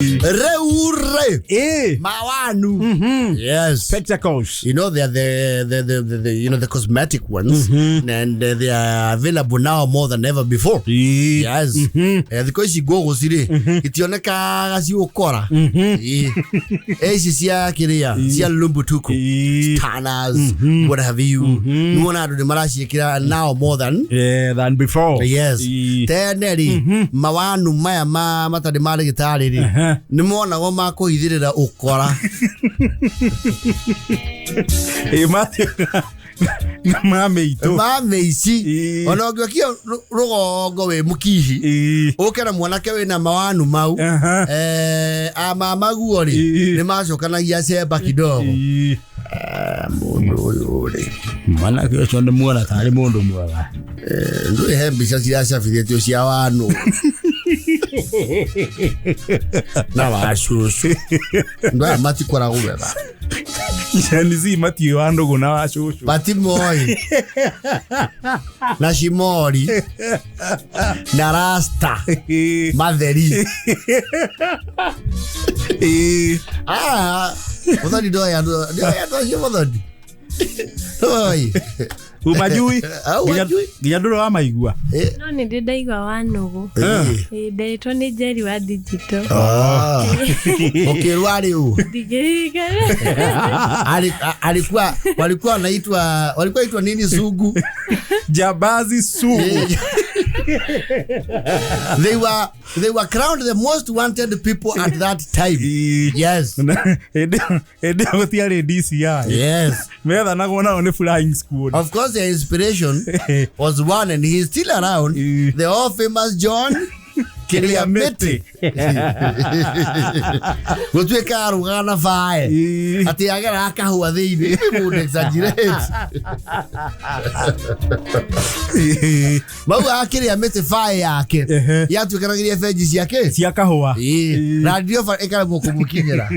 Rĩu rĩ mawanu. Yes. Spectacles. You know they are the you know the cosmetic ones, and they are available now more than ever before. Yes. Thikũ ici ngũgũ cirĩ itionekaga ciũkora. Ĩĩ. Ici cia kĩrĩa cia lumbutuku, tanas, what have you, nĩwona andũ nĩ maraciĩkĩra now more than Yeah, than before. Yes. Tene rĩ, mawanu maya ma matarĩ ma rĩgĩtarĩ rĩ, nĩ monagwo ma kũhithĩrĩra ũkora. Ĩ, nĩ ma mĩitũ. Ma mĩici. Ona ũngĩokia rũgongo wĩ mũkihi, ũke na mwanake wĩna mawanu mau, amamaguo rĩ, nĩ macokanagia cemba kidogo. Mũndũ ũyũ rĩ, mwanake ũcio nĩ muona tarĩ mũndũ mwega. Ndũrĩ he mbica ciracabithĩtio cia wanu na wacucu, andũ aya matikoragwo wega. Gen Z matiũĩ wa ndũgũ na wa cũcũ. Matimoi na cimori na rasta matheri. Ah, muthoni ndoĩ andũ, ndoĩ andũ acio, muthoni ndoĩ. Umajui. Au wajui. Nginya ndũrĩ wa maigua. No nĩ ndĩ ndaigua wa nũgũ. Ĩ, nderitwo nĩ Njeri wa digital. Ah. Ũkĩrwo arĩ ũ? Ndingĩririkana. Alikuwa walikuwa wanaitwa, walikuwa itwa nini, sugu? Jambazi sugu. They were crowned the most wanted people at that time. Yes. Hĩndĩ ĩyo gũtiarĩ DCI. Methanagwo nao nĩ flying squad. Of course, their inspiration was one, and he's still around, the all famous John Kiriamiti. Gũtuĩka arugaga na bae atĩ ageraga kahũa thĩinĩ. People exaggerate. Maugaga kĩrĩa mĩtĩ bae yake yatuĩkanagĩria benji ciake cia kahũa. Ĩĩ, radio ĩkaremwo kũmũkinyĩra.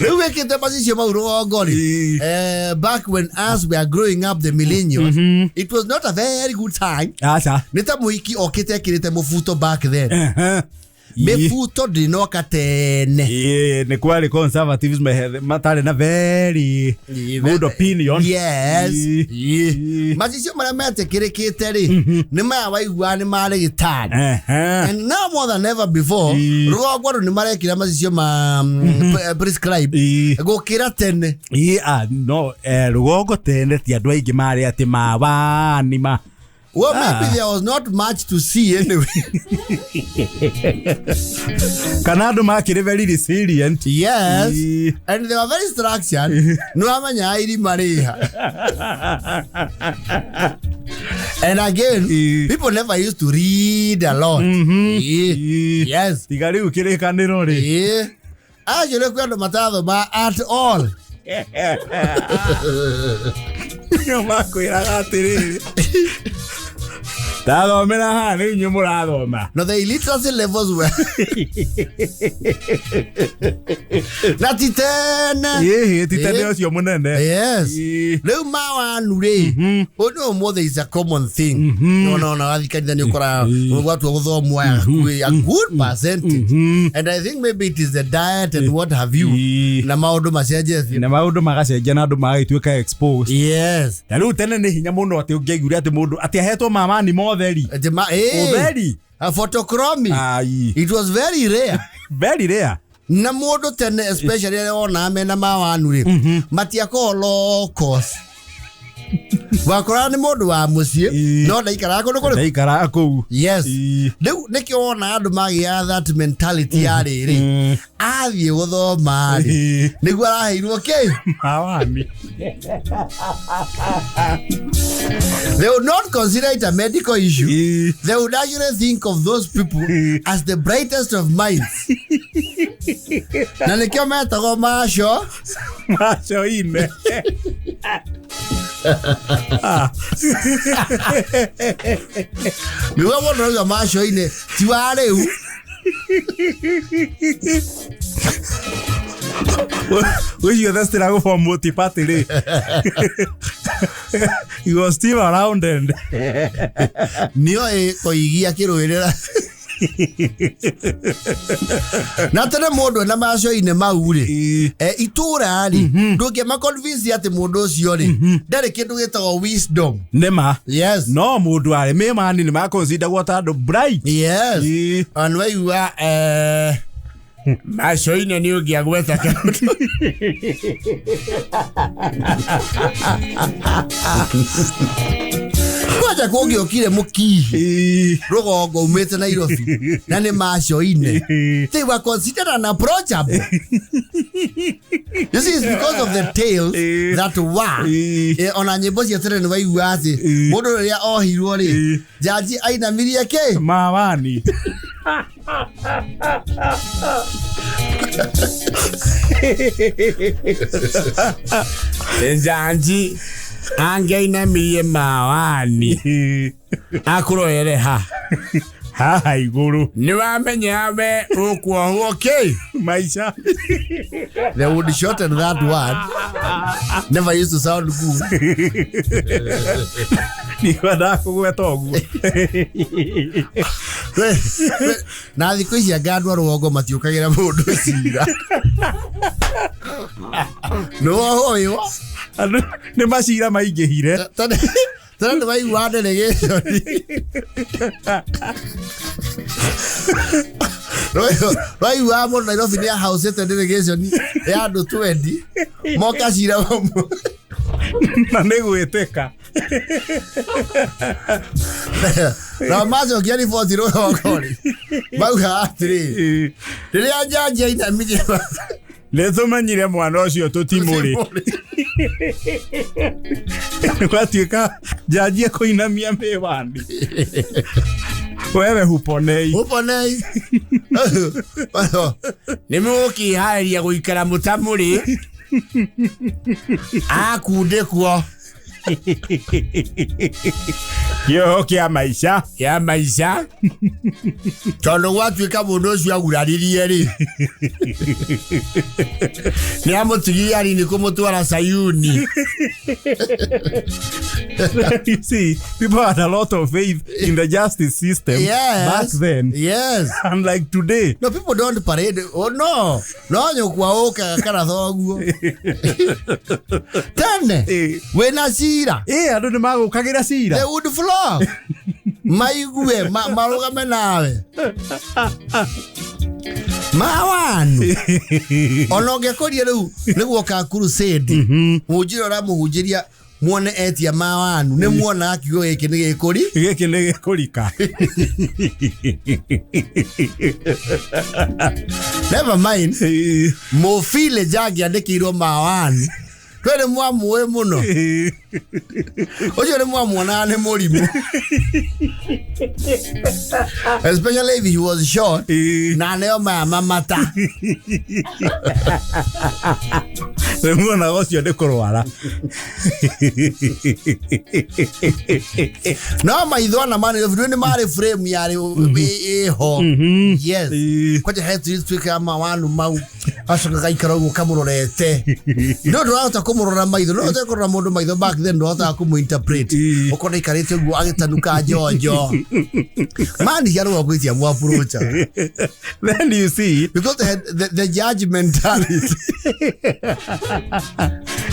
Rĩu wĩkĩte macicio mau rũgongo rĩ, back when us were growing up, the millennials, it was not a very good time. Aca. Nĩ ta mũhiki okĩte ekĩrĩte mũbuto back then. Mĩbuto ndĩnoka tene. Ĩĩ, nĩ kwarĩ conservatives matarĩ na very good opinion. Yes. Macicio marĩa metĩkĩrĩkĩte rĩ, nĩ maya waiguaga nĩ marĩ gĩtari. And now more than ever before, rũgongo andũ nĩ marekĩra macicio ma prescribe gũkĩra tene. Ĩĩ, ah, no rũgongo tene ti andũ aingĩ marĩ atĩ mawani ma Well, maybe there was not much to see anyway. Kana andũ makĩrĩ very resilient. Yes. And they were very structured. Nĩ wamenyaga irima rĩha. And again, people never used to read a lot. Yes. Tiga rĩu kĩrĩkanĩro rĩ. Ĩĩ. Acio nĩ kwĩ andũ matathoma at all. Nĩo makwĩraga atĩrĩrĩ, tathomera haha nĩ inyuĩ mũrathoma. No, the illiteracy levels were na ti tene. Ĩhĩ, ti tene ũcio mũnene. Yes. Rĩu mawanu rĩ, ũndũ ũmũthĩ is a common thing. Nona ona wathiĩ kanitha nĩ ũkoraga gwatua gũthomwo aya hakuhĩ a good percentage, and I think maybe it is the diet and what have you, na maũndũ macenjetie. Na maũndũ magacenjia na andũ magagĩtuĩka exposed. Na rĩu tene nĩ hinya mũno atĩ ũngĩaiguire atĩ mũndũ atĩ ahetwo mamani motheri. Atĩ ũtheri. A photochromic. Ai. It was very rare. Very rare. Na mũndũ tene, especially arĩa wonaga mena mawanu rĩ, matiakorwo locos, wakoraga nĩ mũndũ wa mũciĩ, no ndaikaraga kũndũ kũrĩkũ. Ndaikaraga kũu. Yes. Rĩu nĩkĩo wona andũ magĩa that mentality ya rĩrĩ, athiĩ gũthoma rĩ, nĩguo araheirwo kĩ. Mawani. They would not consider it a medical issue. They would actually think of those people as the brightest of minds, na nĩkĩo metagwo maco. Maco-inĩ. Ah. Nĩguo mũndũ auga maco-inĩ ti wa rĩu. Ũcio thestĩra gũbom multi-party rĩ, he was still around and nĩoĩ kũigia kĩrũĩrĩra. Na tene mũndũ ena macoinĩ mau rĩ, itũra rĩ, ndũngĩama convince atĩ mũndũ ũcio rĩ ndarĩ kĩndũ gĩtagwo wisdom. Nĩma. Yes. No mũndũ arĩ mĩmani nĩ maconsideragwo ta andũ bright. Yes. Ĩĩ. Ona waigua macoinĩ nĩ ũngĩagweta kaũndũ. Kwanja kũngĩokire mũkihi rũgongo umĩte Nairobi na nĩ macoinĩ, they were considered unapproachable. You see, it's because of the tales that were. Ona nyĩmbo cia tene nĩ waigua atĩ mũndũ rĩrĩa ohirwo rĩ, jaji ainamirie kĩ? Mawani. Njanji angĩainamirie mawani akũroere ha? Haha igũrũ. Nĩ wamenya we ũkuohwo kĩ? Maica. They would shorten that word. Never used to sound good. Ndikwendaga kũgweta ũguo. Na thikũ ici anga andũ a rũgongo matiũkagĩra mũndũ cira. Nĩ wohwo. Andũ nĩ macira maingĩhire. Tene nĩ waigua delegation. Waigua mũndũ Nairobi nĩ ahaũcĩte delegation ya andũ 20 moka cira ũmwe. Na nĩ gwĩtĩka. Na macokia riboti rũgongo rĩ, mauga atĩrĩ, rĩrĩa njanji ainamirie nĩ tũmenyire mwana ũcio tũtimũrĩ. Gwatuĩka njanji ekũinamia mĩwani. Wewe huponei. Huponei. Nĩ mũgũkĩharĩria gũikara mũtamũrĩ akundĩkwo Kĩoho kĩa maica. Kĩa maica. Tondũ gwatuĩka mũndũ ũcio aguraririe rĩ, nĩ amũtigirie anini kũmũtwara Sayuni. You see, people had a lot of faith in the justice system. Yes. Back then. Yes. Unlike today. No, people don't parade. Oh, no. No, nyũkwa ũkaga kana thoguo. Tene, wĩna cira. Andũ nĩ magũkagĩra cira. They would flock. Maigue, marũgame nawe. Mawanu. Ona ũngĩkoria rĩu nĩguo ka crusade. Mũhunjia ũramũhunjĩria muone etia mawanu nĩ muona kiugo gĩkĩ nĩ gĩkũri. Gĩkĩ nĩ gĩkũrika. Never mind. Mũbile jangĩandĩkĩirwo mawanu. Twĩ nĩ mwamũĩ mũno. Ũcio nĩ mwamuonaga nĩ mũrimũ. Especially if he was short. Na nĩo maya mamata. Nĩ muonaga ũcio nĩ kũrwara. No maitho na mani nĩ marĩ frame yarĩ ĩho. Yes. Kwanja he tuĩka mawanu mau acoka gaikara ũguo kamũrorete. No ndũrahota kũmũrora maitho. No ũhote kũrora mũndũ maitho back then ndũhotaga kũmũ-interpret. Ũkona aikarĩte ũguo agĩtanuka njonjo. Mani cia rũgongo icia mu-approach. Then you see, because they had the judge mentality.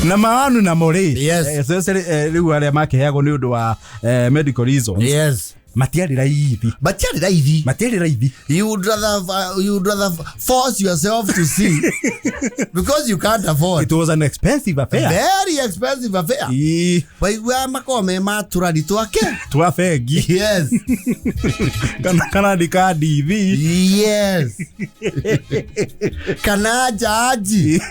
Na mawanu namo rĩ. Yes. Especially rĩu arĩa makĩheagwo nĩ ũndũ wa medical reasons. Yes. Matiarĩ raithi. Matiarĩ raithi. Matiarĩ raithi. You would rather force yourself to see because you can't afford. It was an expensive affair. Very expensive affair. Waigua makoragwo me matũrani twake. Twa bengi. Yes. Kana nĩ ka DV. Yes. Kana jaji.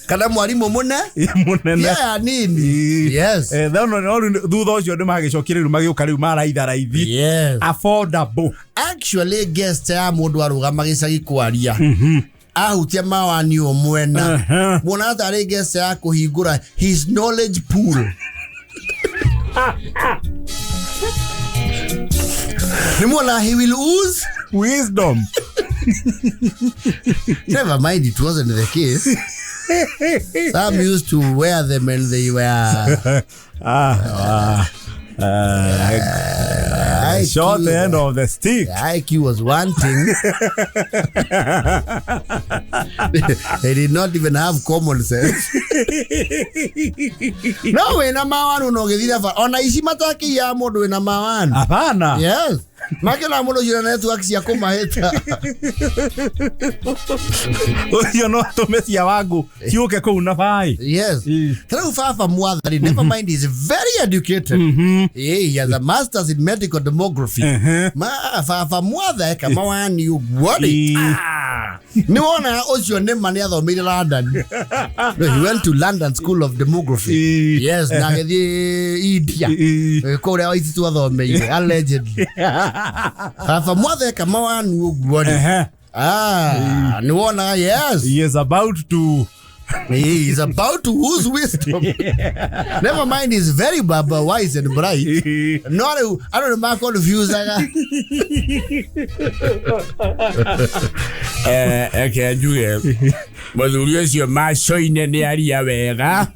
Kana mwarimũ mũnene. Yeah, nini. Yes. Thutha ũcio nĩ magĩcokire rĩu magĩũka rĩu maraitha raithi. Yes. Affordable. Actually guest ya mũndũ arũgama gĩcagi kwaria. Ahutia mawani o mwena. Muona tarĩ guest ya kũhingũra his knowledge pool. Nĩ muona he will ooze wisdom. Never mind, it wasn't the case. Some used to wear them and they were. IQ, Short end of the stick. The IQ was one thing. They did not even have common sense. No wina mawanu no githira ba ona ici matakiya mundu wina mawanu. Hapana. Yes. Makena mundu cia network cia kumahita. Ucio no atume cia wangu ciuke kuu na bai. Yes. Tarau baba Mwathani, never mind, he's very educated. Yeah, he has a master's in medical demography. Ma baba Mwatha eka mawani uguo ri. Nĩ wona ũcio nĩ ma nĩ athomeire London. No, he went to London School of Demography. Yes, na agĩthiĩ India. Kũrĩa Waititu athomeire, allegedly. Baba Mwatha eka mawani ũguo rĩ. Ah, nĩ wona, yes. He is about to. He is about to lose wisdom. Never mind, he's very wise and bright. No, I don't know, confused. Eke njuge muthuri ucio macoine ni aria wega.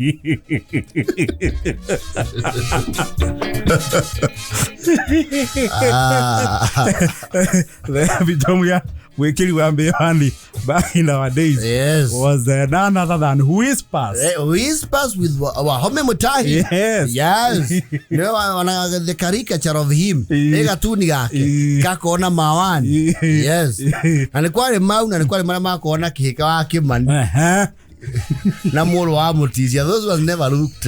The Wikiri wa Mbewani back in our days. Yes. Was none other than Whispers. Whispers with Wahome Mutahi. Yes. Yes. You know, the caricature of him. Ega tuni gake. Kakona mawani. Yes. Na nĩ kwarĩ mau na nĩ kwarĩ marĩa makona kĩhĩka wa Kĩmani. Na mũrũ wa Mũtisia. Those ones never looked.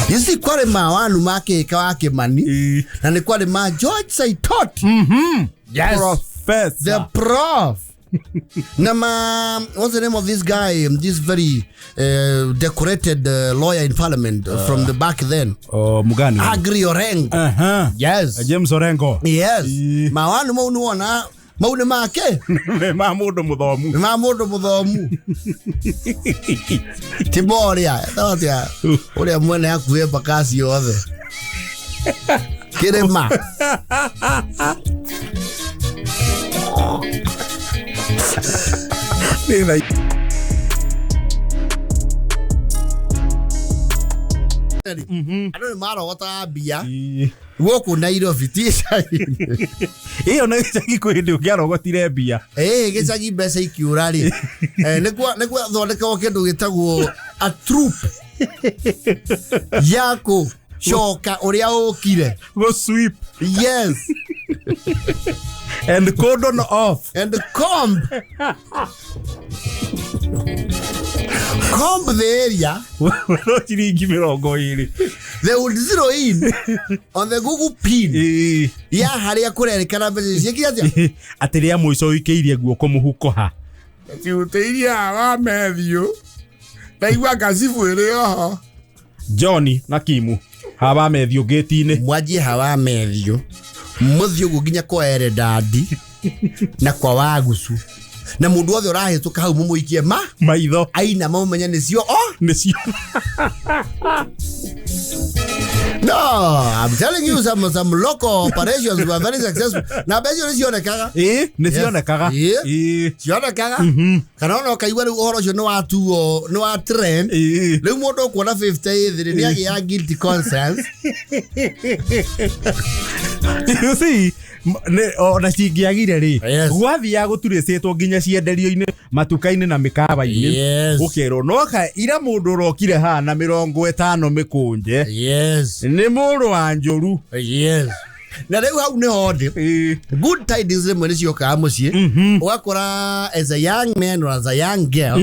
You see, kwarĩ mawanu ma kĩhĩka wa Kĩmani. Na nĩ kwarĩ ma George Saitoti. Yes. Professor. The prof. Nama, what's the name of this guy? This very decorated lawyer in parliament from the back then. Oh, Mugani. Agri Orengo. Yes. James Orengo. Yes. Mawanu mau nĩwona mau nĩ make. Ma mũndũ mũthomu. Ma mũndũ mũthomu. Ti moria. Thotia. Ũrĩa mwene akuhe mbakasi yothe. Kĩrĩma. Andũ nĩ marogotaga mbia gũkũ Nairobi ti gĩcagi. Ĩyo nĩ gĩcagi kwĩ hĩndĩ ũngĩarogotire mbia. Ĩĩ gĩcagi mbeca ikiũra rĩ. Nĩ gwathondekagwo kĩndũ gĩtagwo a troop ya gũcoka ũrĩa ũkire. Go sweep. Yes. And cordon off. And comb. Comb the area. No ciringi mĩrongo ĩrĩ. They would zero in on the Google pin. Ya harĩa kũrerĩkana mbeca ciĩkire atĩa? Atĩ rĩa mũico ũikĩirie guoko mũhuko ha. Ciutĩirie wa Matthew. Ndaigua ngacibu ĩrĩ oho. Johnny na Kimu hawa Matthew gate-inĩ. Mwanjie hawa Matthew. Mũthiĩ ũguo nginya kwa Eredadi na kwa Wagucu. Na mũndũ wothe ũrahĩtũka hau mũmũikie ma maitho aina mamũmenye nĩcio o nĩcio. No, I'm telling you some local operations were very successful. Na mbeca nĩ cionekaga. Ĩĩ, nĩ cionekaga. Ĩĩ. Cionekaga. Kana ona ũkaigua rĩu ũhoro ũcio nĩ watuo, nĩ wa trend. Rĩu mũndũ ũkuona 50 ĩthĩ nĩ agĩa guilty conscience. You see, ona cingĩagire rĩ, gwathiaga gũturĩcĩtwo nginya cienderio-inĩ, matuka-inĩ na mĩkawa-inĩ. Ũkerwo no ira mũndũ ũrokire haha na 50 mĩkũnje. Yes. Nĩ mũrũ wa Njũru. Yes. Na rĩu hau nĩho ndĩ. Good tidings rĩmwe nĩciokaga mũciĩ. Ũgakora as a young man or as a young girl,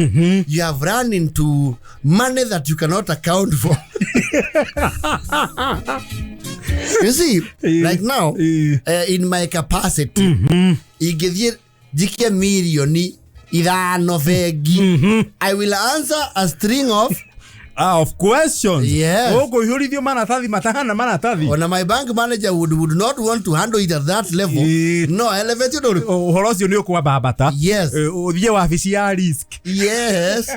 you have run into money that you cannot account for. You see, like now, in my capacity, ingĩthiĩ njikie mirioni 5 bengi, I will answer a string of of questions. Yes. Ũkũihũrithio maratathi matahana maratathi. Ona my bank manager would not want to handle it at that level. No, elevate ũndũ ũrĩkũ? Ũhoro ũcio nĩ ũkwambambata. Yes. Ũthiĩ wabici ya risk. Yes.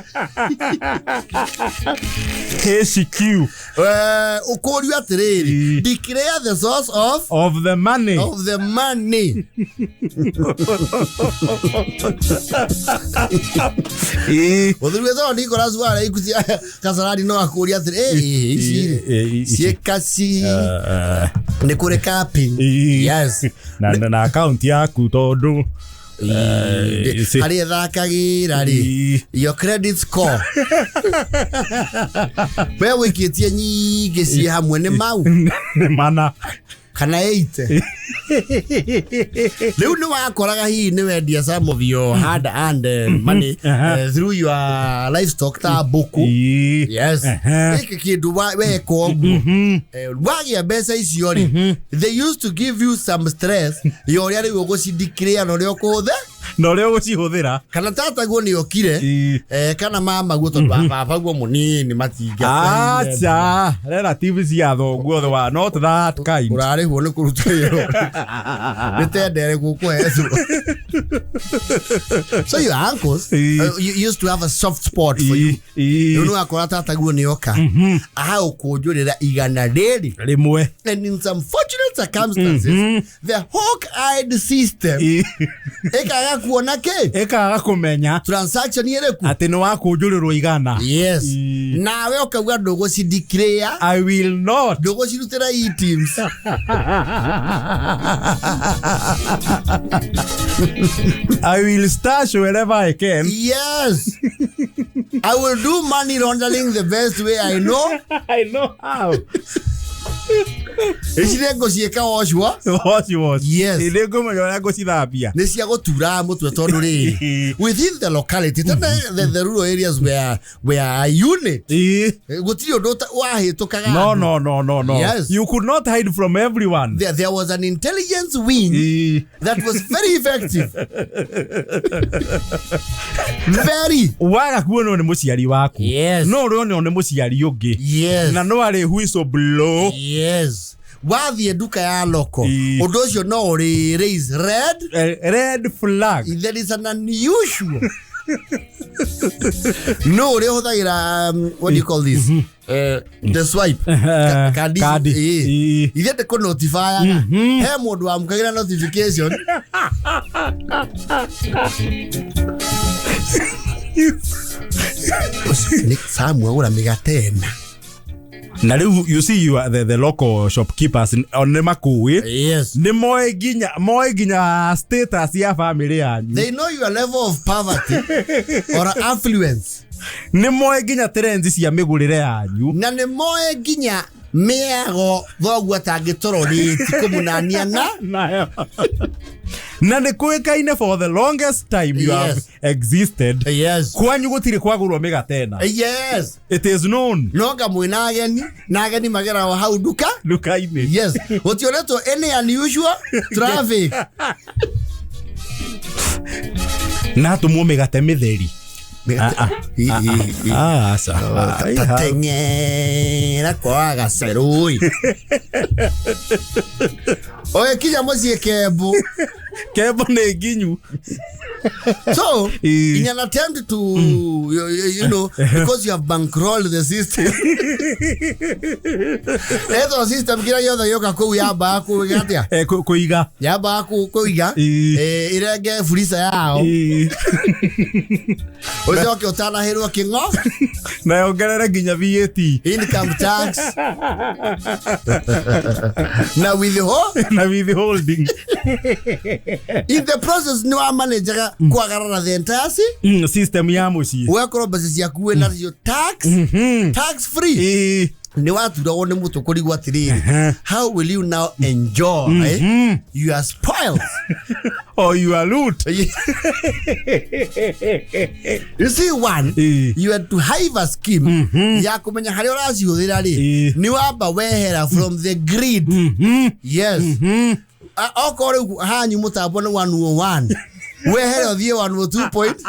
HQ. Ũkũrio atĩrĩrĩ, declare the source of the money. Of the money. Mũthuri wetagwo Nicholas Wara ikuti kasara mũcarani no akũria atĩrĩ, "Eh, ici rĩ, ciĩkaci nĩ kũrĩ capping?" Yes. Na account yaku tondũ Harĩa ĩthakagĩra rĩ, your credit score, we wĩkĩtie nyingĩ ciĩ hamwe nĩ mau nĩ mana kana 80. Rĩu nĩ wakoraga hihi nĩ wendia some of your hard earned money through your livestock ta mbũkũ. Yes. Gĩkĩ kĩndũ weka ũguo, wagĩa mbeca icio rĩ, they used to give you some stress ya ũrĩa rĩu ũgũcideclare na ũrĩa ũkũhũthĩra na ũrĩa ũgũcihũthĩra. Kana tataguo nĩ okire, kana mamaguo, tondũ baba guo mũnini matingĩakũheire. Acha, relative cia thoguo wa not that kind. Ũrarĩhwo nĩ kũruta wĩra, nĩ tendere gũkũhe. So your uncles you used to have a soft spot for you. Rĩu nĩ wakora tataguo nĩ oka agũkũnjũrĩra 100 rĩmwe. And in some fortunate circumstances, the hawk-eyed system ĩkaga kuona kĩ? Ĩkaga kũmenya transaction ĩrĩkũ atĩ nĩ wakũnjũrĩrwo 100. Yes. Nawe ũkauga ndũgũcideclare. I will not. Ndũgũcirutĩra eTIMS. I will stash wherever I can. Yes, I will do money laundering the best way I know. I know how. Ici nĩ ngũciĩka wash Wash wash. Yes. Nĩ ngũmenya ũrĩa ngũcithambia. Nĩ cia gũtura mũtwe tondũ rĩrĩ, within the locality tene, the rural areas were a unit. Gũtirĩ ũndũ wahĩtũkaga No, andũ. no. Yes. You could not hide from everyone. There was an intelligence wing that was very effective, very. Waga kuonwo nĩ mũciari waku, no ũrĩonwo nĩ mũciari ũngĩ, na no arĩ whistle blow. Yes, wathiĩ nduka ya loko, ũndũ ũcio no ũrĩ raise red Red flag. There is an unusual, no ũrĩa ũhũthagĩra, what do you call this, the swipe. Kandi. Kandi. Ithe ndĩ kũ-notifyaga he mũndũ wamũkagĩra notification. Nĩ Samu agũra mĩgate ĩna. Na rĩu you see you are the local shopkeepers nĩ makũĩ. Nĩ moĩ nginya status ya family yanyu. They know your level of poverty or affluence. Nĩ moĩ nginya trends cia mĩgũrĩre yanyu. Na nĩ moĩ nginya mĩago thoguo atangĩtororĩti kũmunania na nayo na nĩ kũĩkaine for the longest time you have existed, kwanyu gũtirĩ kwagũrwo mĩgate ĩna. It is known. No nga mwĩna ageni na ageni mageragwo hau nduka nduka-inĩ. Yes, gũtionetwo any unusual traffic. Na atũmwo mĩgate mĩtheri. Ah, aca. Tateng'era kwa gacerũ ũgĩkinya mũciĩ Kembu. Kembo nĩ nginyu. So in an attempt to because you have bankrolled the system, etho system kĩrĩa gĩothe gĩũka kũu yambaga kũiga atĩa? Kũiga. Yambaga kũiga, ĩrenge furisa yao, ũcoke ũtanahĩrwo kĩng'o. Na yongerere nginya VAT. Income tax na withhold na withholding. In the process nĩ wamanajaga kwagarara the entire System ya mũciĩ. Ũgakorwo mbeca ciaku wĩnacio tax free. Nĩ waturagwo nĩ mũtwe kũrigwo atĩrĩrĩ, how will you now enjoy your spoils? Or you are loot. You see, one, you had to have a scheme ya kũmenya harĩa ũracihũthĩra rĩ, nĩ wamba wehera from the grid. Yes. Okorwo rĩu hanyu mũtambo nĩ 101, wehere ũthiĩ 102 point.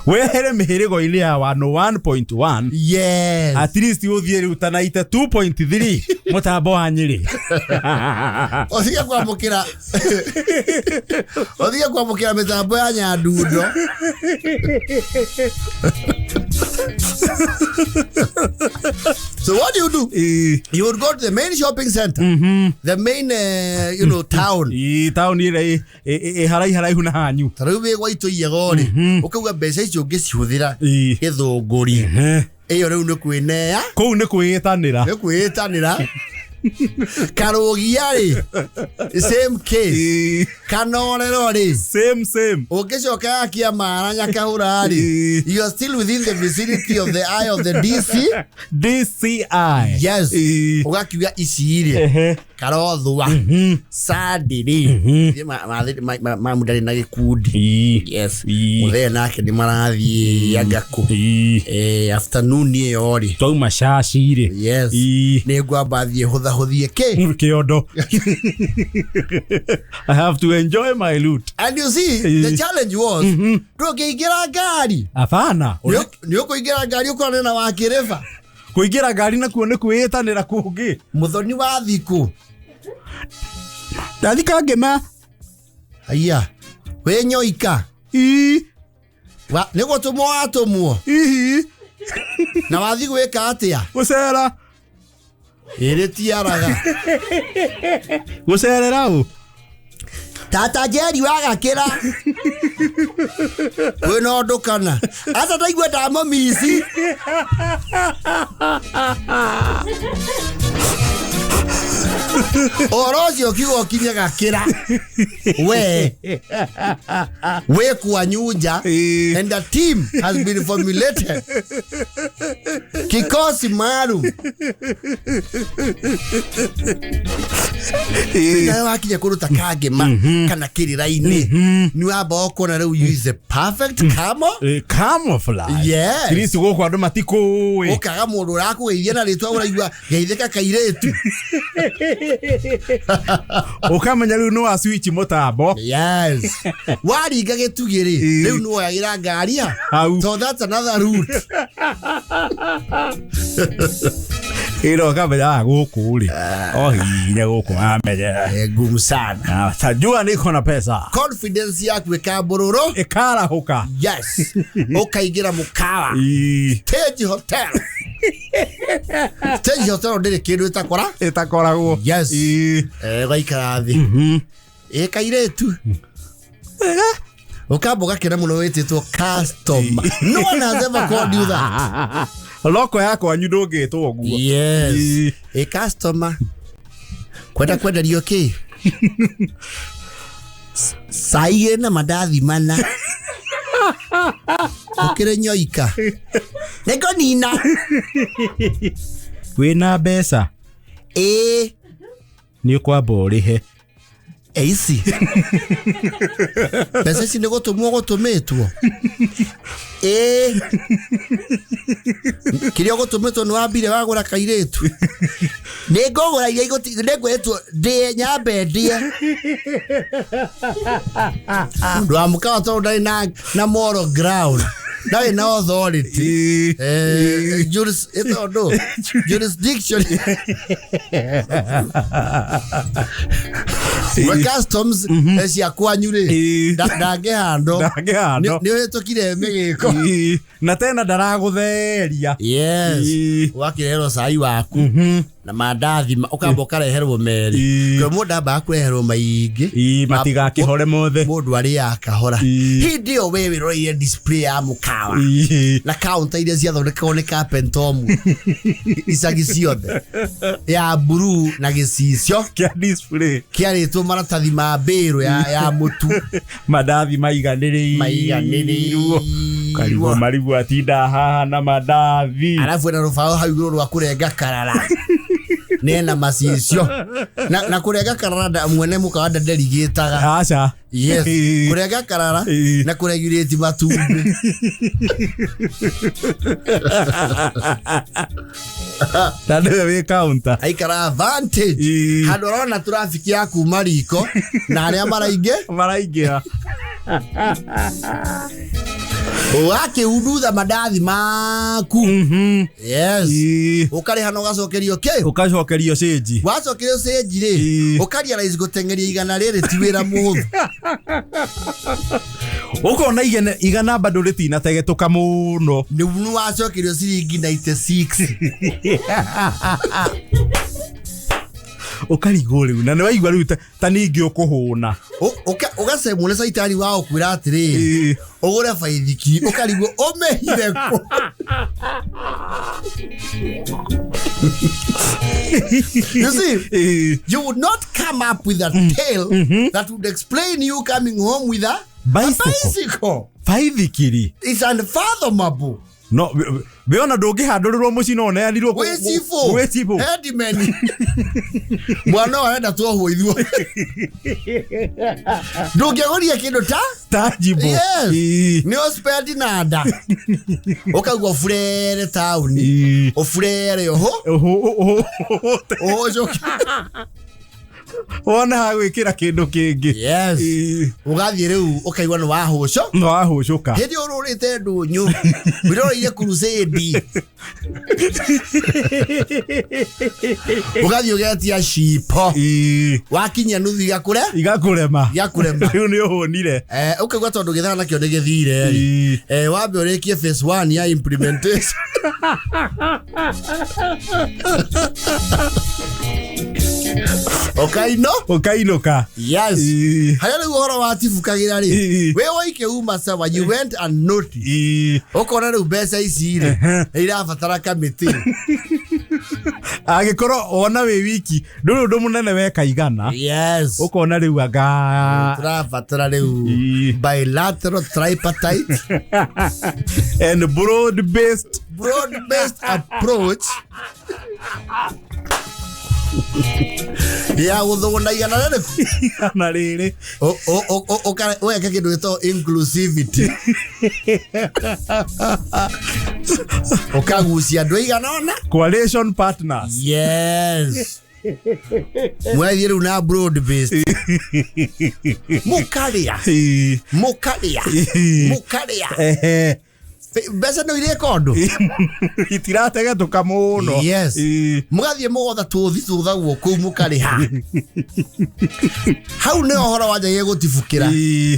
Wehere mĩhĩrĩgo-inĩ ya 101.1. At least ũthiĩ rĩu ta 92.3 mũtambo wa Nyĩrĩ. Ũtige kwamũkĩra mĩtambo ya Nyandundo. So what do you do? You would go to the main shopping center, the main you know, town. Ĩĩ, taũni ĩrĩa ĩ haraiharaihu na hanyu. Ta rĩu wĩ gwa itũiyego rĩ, ũkauga mbeca icio ũngĩcihũthĩra gĩthũngũri ĩyo rĩu nĩ kwĩnea, Kũu nĩ kwĩĩtanĩra. nĩ kwĩĩtanĩra. Karũgia rĩ, same case. Kanorero rĩ, Same same. ũngĩcoka ya Kĩamara Nyakahũra rĩ, you are still within the vicinity of the eye of the DC. DCI. Yes. Ũgakiuga ici rĩ, Karothwa, Sandi rĩ, mamu ndarĩ na gĩkundi. Yes. Mũthee nake nĩ marathiĩ anga kũ. Afternoon ĩyo rĩ, Twauma caci rĩ. Yes. Nĩ ngwamba thiĩ hũthahũthie kĩ. Kĩondo. I have to enjoy my loot. And you see, the challenge was, ndũngĩingĩra ngari. Hapana. Nĩ ũkũingĩra ngari ũkorane na wakĩrĩba. Kũingĩra ngari nakuo nĩ kwĩĩtanĩra kũngĩ. Mũthoni wa thikũ. Ndathika ngĩma. Aya. Wĩ nyoika. Ii. Nĩ gũtũmwo watũmwo. Ihi. Na wathiĩ gwĩka atĩa? Gũcera. Ĩrĩ tiaraga. Gũcerera ũ? Tata Njeri wagakĩra. Kwĩna ũndũ kana? Aca ndaigua ndamũmici. Ũhoro ũcio ũkiuga ũkinye gakĩra. We. Wĩ kwanyu nja. And a team has been formulated. Kikosi maalum. Nawe wakinya kũndũ ta Kangema kana Kĩrĩra-inĩ, nĩ wamba ũkona rĩu you is the perfect camo. Camouflage. Yes. At least gũkũ andũ matikũĩ. Ũkaga mũndũ ũrakũgeithia na rĩtwa ũraigua geithĩka kairĩtu. Ũkamenya rĩu nĩ wa switch mũtambo. Yes. Waringa gĩtugĩ rĩ, rĩu nĩ woyagĩra ngari ha. Hau. So that's another route. Ĩno ũkamenya gũkũ rĩ. O hinya gũkũ amenye. Ngumu sana. Tajua niko na pesa. Confidence yaku ĩkambũrũrũ. Ĩkarahũka. Yes. Ũkaingĩra mũkawa. Stage Hotel. Stage Hotel ndĩrĩ kĩndũ ĩtakora. Ĩtakoragwo. Yes. Ũgaikara thĩ. Ĩ kairĩtu. Ũkamba ũgakena mũno wĩtĩtwo customer. No one has ever called you that. Loko ya kwanyu ndũngĩtwo ũguo. Yes. Ĩ customer. Kwenda kwenderio kĩ? Cai ĩna mandathi mana. Ũkĩrĩ nyoika. Nĩngũnina. Wĩna mbeca? Ĩĩ. Nĩ ũkwamba ũrĩhe. Ici. Mbeca ici nĩ gũtũmwo gũtũmĩtwo. Ĩĩ. Kĩrĩa ũgũtũmĩtwo nĩ wambire wagũra kairĩtu. Nĩ ngũgũra iria nĩngwĩrĩtwo ndĩe nyambe ndĩe. Mũndũ wa mũkawa tondũ ndarĩ na moral ground. Ndarĩ na authority. Jurisdiction. We customs cia kwanyu rĩ, ndangĩhandwo. Ndangĩhandwo. Nĩ ũhĩtũkire mĩgĩko. Na tena ndaragũtheria. Yes. Ũgakĩreherwo cai waku na mandathi, ũkamba ũkareherwo merĩ. Tondũ mũndũ ambaga kũreherwo maingĩ. Matigakĩhore mothe. Mũndũ arĩaga kahora. Hĩndĩ ĩyo we wĩroreire display ya mũkawa. Na counter iria ciathondekagwo nĩ carpenter ũmwe. Icagi ciothe. Ya blue na gĩcicio. Kĩa display. Kĩarĩtwo maratathi ma mbĩrũ ya mũtu. Mandathi maiganĩrĩirwo. Maiganĩrĩirwo. Karigwo marigwo atinda haha na mandathi. Arabu ena rũbaũ hau igũrũ rwa kũrenga karara. Nena macicio. Na kũrenga karara mwene mũkawa nderigĩtaga. Aca. Yes. Kũrenga karara na kũregurate matumbĩ. Na nĩwe wĩ counter. Aikara advantage. Handũ arona traffic ya kuma riko na arĩa maraingĩ. Maraingĩra. Ũgakĩundutha mandathi maku. Yes. Ũkarĩha na ũgacokerio kĩ? Ũgacokerio cĩnji. Wacokerio cĩnji rĩ, ũkarealize gũteng'eria igana rĩrĩ ti wĩra mũhũthũ. Ũkona igana bado rĩtinategetũka mũno. Nĩ wacokerio ciringi 96. Ũkarigwo rĩu na nĩ waigua rĩu ta ningĩ ũkũhũna. Ũgacemwo nĩ caitani wa gũkwĩra atĩrĩrĩ, ũgũre baithikiri, ũkarigwo ũmĩhire kũ. You see, you would not come up with a tale that would explain you coming home with a bicycle. Baithikiri. It's unfathomable. No, we ona ndũngĩhandũrĩrwo mũciĩ no ũneanirwo gwĩ cibũ. Gwĩ cibũ. Headman. Mwana ũyũ arenda tuohwo ithuothe. Ndũngĩagũria kĩndũ ta tangible. Yes. Nĩ ũspendi na nda. Ũkaigua ũburere taũni. Ũburere ũhũ. Ũhũ. Ũhũ ũcoke. Wona ha gwĩkĩra kĩndũ kĩngĩ. Yes. Ũgathiĩ rĩu ũkaigua nĩ wahũco. Nĩ wahũcũka. Hĩndĩ ũrũrĩte ndũnyũ. Wĩroreire crusade. Ũgathiĩ ũgetia cipo. Wakinyia nuthu igakũre? Igakũrema. Igakũrema. Rĩu nĩ ũhũnire. Ũkaigua tondũ gĩthaa nakĩo nĩ gĩthire. Wambe ũrĩkie phase 1 ya implementation. Ũkaino? Ũkainũka. Yes. Harĩa rĩu ũhoro watibũkagĩra rĩ, wĩ woike uma sawa, you went unnoticed. Ũkona rĩu mbeca ici rĩ, nĩ irabatara kamĩtĩ. Angĩkorwo wona wĩ wiki, ndũrĩ ũndũ mũnene weka igana. Yes. Ũkona rĩu anga tũrabatara rĩu bilateral tripartite and broad based approach ya gũthũgũna igana rĩrĩkũ? Igana rĩrĩ. Ũgeka kĩndũ gĩtagwo inclusivity. Ũkagucia andũ aigana ũna. Coalition partners. Yes. Mwathiĩ rĩu na broad based. Mũkarĩa. Mũkarĩa. Mũkarĩa. Mbeca no irĩka ũndũ. Itirategetũka mũno. Yes. Mũgathiĩ mũgotha tũthi tũthagwo kũu mũkarĩha. Hau nĩ ũhoro wanjagia gũtibũkĩra.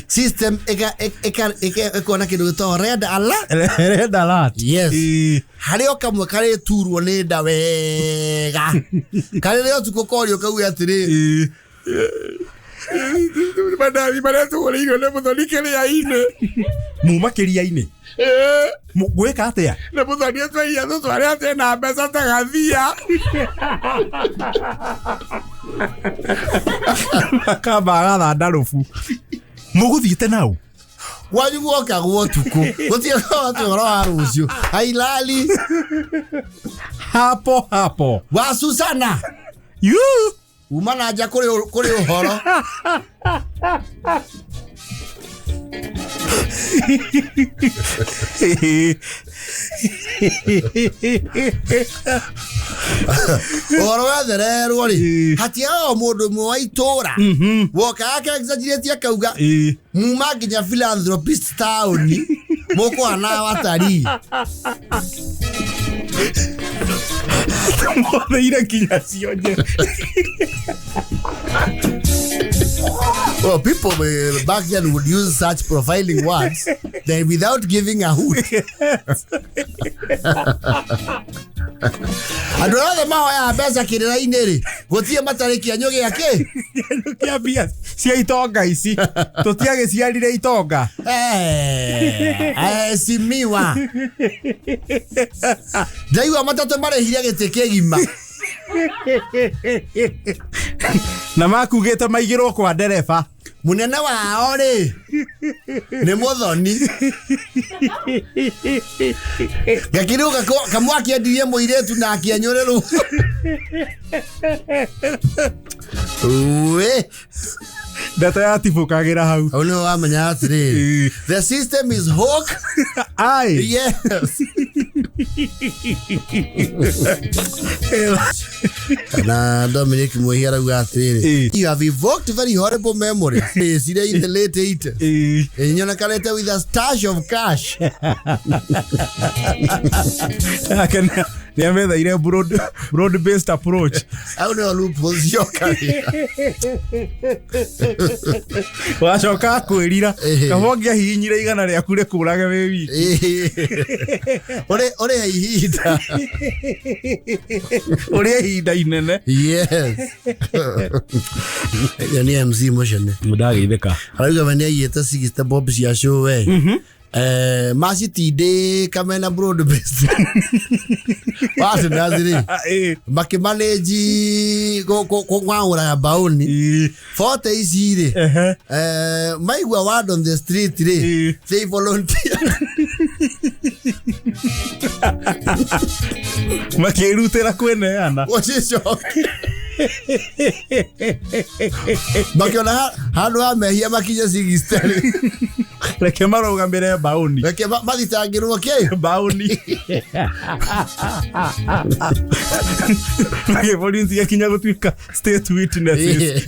System ĩkona kĩndũ gĩtagwo red alert. Red alert. Yes. Harĩ o kamwe karĩturwo nĩ nda wega. Karĩrĩa ũtukũ korio kauge atĩrĩ. Mandathi marĩa tũgũrĩirwo nĩ mũthoni kĩrĩa-inĩ. Muma kĩrĩa-inĩ? Gwĩka atĩa? Nĩ mũthoni atwĩire tũtware atĩ na mbeca ta gathia. Akamba agathanda rũbu. Mũgũthiĩte nau? Wanyu guokagwo ũtukũ. Gũtirĩ atĩ ũhoro wa rũciũ. Hailali. Hapo hapo. Wa Susana. You. Uma na nja kũrĩ ũhoro. Ũhoro wethererwo rĩ, hatiagaga o mũndũ ũmwe wa itũũra wokaga aka-exaggerate akauga muma nginya philanthropist taũni mũkũhana watarii. Mwathire nginya cionje. Well, people back then would use such profiling words then without giving a hoot. Andũ othe mahoyaga mbeca kĩrĩra-inĩ rĩ, gũtirĩ matarĩ kĩenyũ gĩa kĩ? Kĩenyũ kĩa mbia cia itonga ici. Tũtiagĩciarire itonga. Simiwa. Ndaigua matatũ marĩhire gĩtĩ kĩgima. Na makugĩte maigĩrwo kwa ndereba. Mũnene wao rĩ nĩ mũthoni. Gakĩrĩ kamwe akĩendirie mũirĩtu na akĩenyũrĩrwo. Uwe. Ndeto yatibũkagĩra hau. Hau nĩho wamenya atĩrĩrĩ, the system is hook. Aye. Yes. Na Dominic Mwihia arauga atĩrĩrĩ, Ĩĩ. you have evoked very horrible memories ciria in the late 80s. Ĩĩ. Nyonekanĩte with a stash of cash. Ake nĩ amethaire broad based approach. Au nĩo loopholes cioka. Wacoka akwĩrira Ĩĩ. kaba ũngĩahihinyire igana rĩaku rĩkũrage wĩ wiki. Ũrĩ ihinda. Ũrĩ ihinda inene. Yes. Ĩyo nĩ MC Mũcene. Ndageithĩka. Arauga we nĩ aiyĩte 60 bob cia show we. Macitindĩka mena broad based. Partners rĩ makĩmanĩji kũng'ang'ũraga mbaũni 40 ici rĩ, maigua word on the street rĩ, they volunteer. Makĩrutĩra kwĩneana. Gũcicokia makiona handũ ha mehia makinye 60 rĩ, Reke marũgamĩre mbaũni. Reke mathitangĩrwo kĩ Mbaũni. Magĩborithi akinya gũtuĩka state witnesses.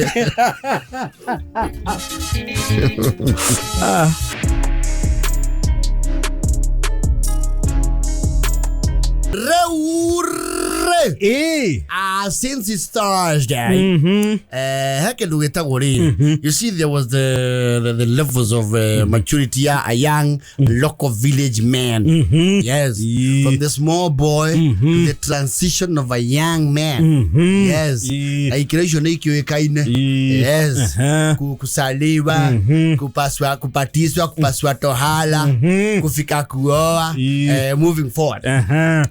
Rĩu rĩ, Ĩĩ. Since it's Thursday, he kĩndũ gĩtagwo rĩrĩ, you see there was the levels of maturity ya a young local village man. Yes. From the small boy to the transition of a young man. Yes. Na ikĩro icio nĩ ikĩũĩkaine. Yes. Kusaliwa, kupaswa, kupatiswa, kupaswa tohala, kufika kuoa, moving forward.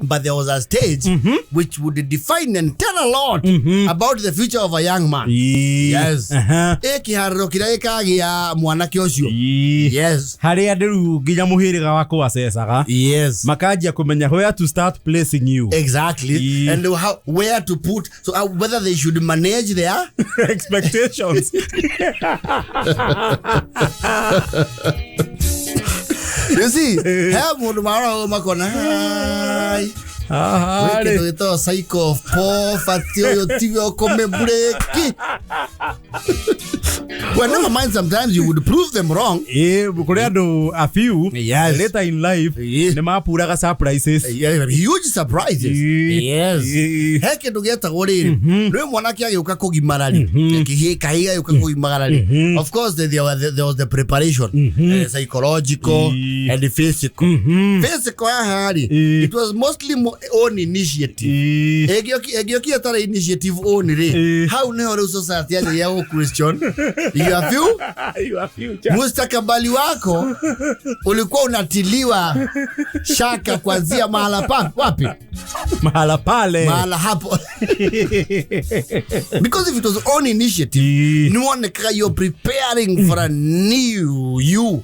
But there was a stage which would define and tell a lot about the future of a young man. Yes. Ĩ kĩharĩro kĩrĩa gĩkagĩa mwanake ũcio. Yes. Harĩa rĩu nginya mũhĩrĩga wakwa acecaga. Yes. Makanjia kũmenya where to start placing you. Exactly. And how, where to put, so whether they should manage their expectations. You see, he mũndũ maroragwo makona hai. Haha Kĩndũ rĩ. gĩtagwo cycle of poverty ũyũ tiwe ũkũmĩbreki. Well, never mind, sometimes you would prove them wrong. Ĩĩ, kũrĩ andũ a few Yes. later in life Ĩĩ. nĩ mapuraga surprises. Yeah, huge surprises. Ĩĩ. Yes. Ĩĩ. He kĩndũ gĩetagwo rĩrĩ, nĩ mwanake agĩũka kũgimara rĩ, kahĩĩ gagĩũka kũgimara rĩ, of course there was the preparation, psychological Ĩĩ. and physical. Physical haha rĩ, Ĩĩ. it was mostly own initiative. Ĩĩ. Ĩngĩokire tarĩ initiative own rĩ, Ĩĩ. hau nĩho rĩu society yanjagia gũ question your view, Your future. mustakabali wako ulikuwa unatiliwa shaka kuanzia mahala pa wapi? Mahala pale. Mahala hapo. Because if it was own initiative, Ĩĩ. niwonekaga you're preparing for a new you.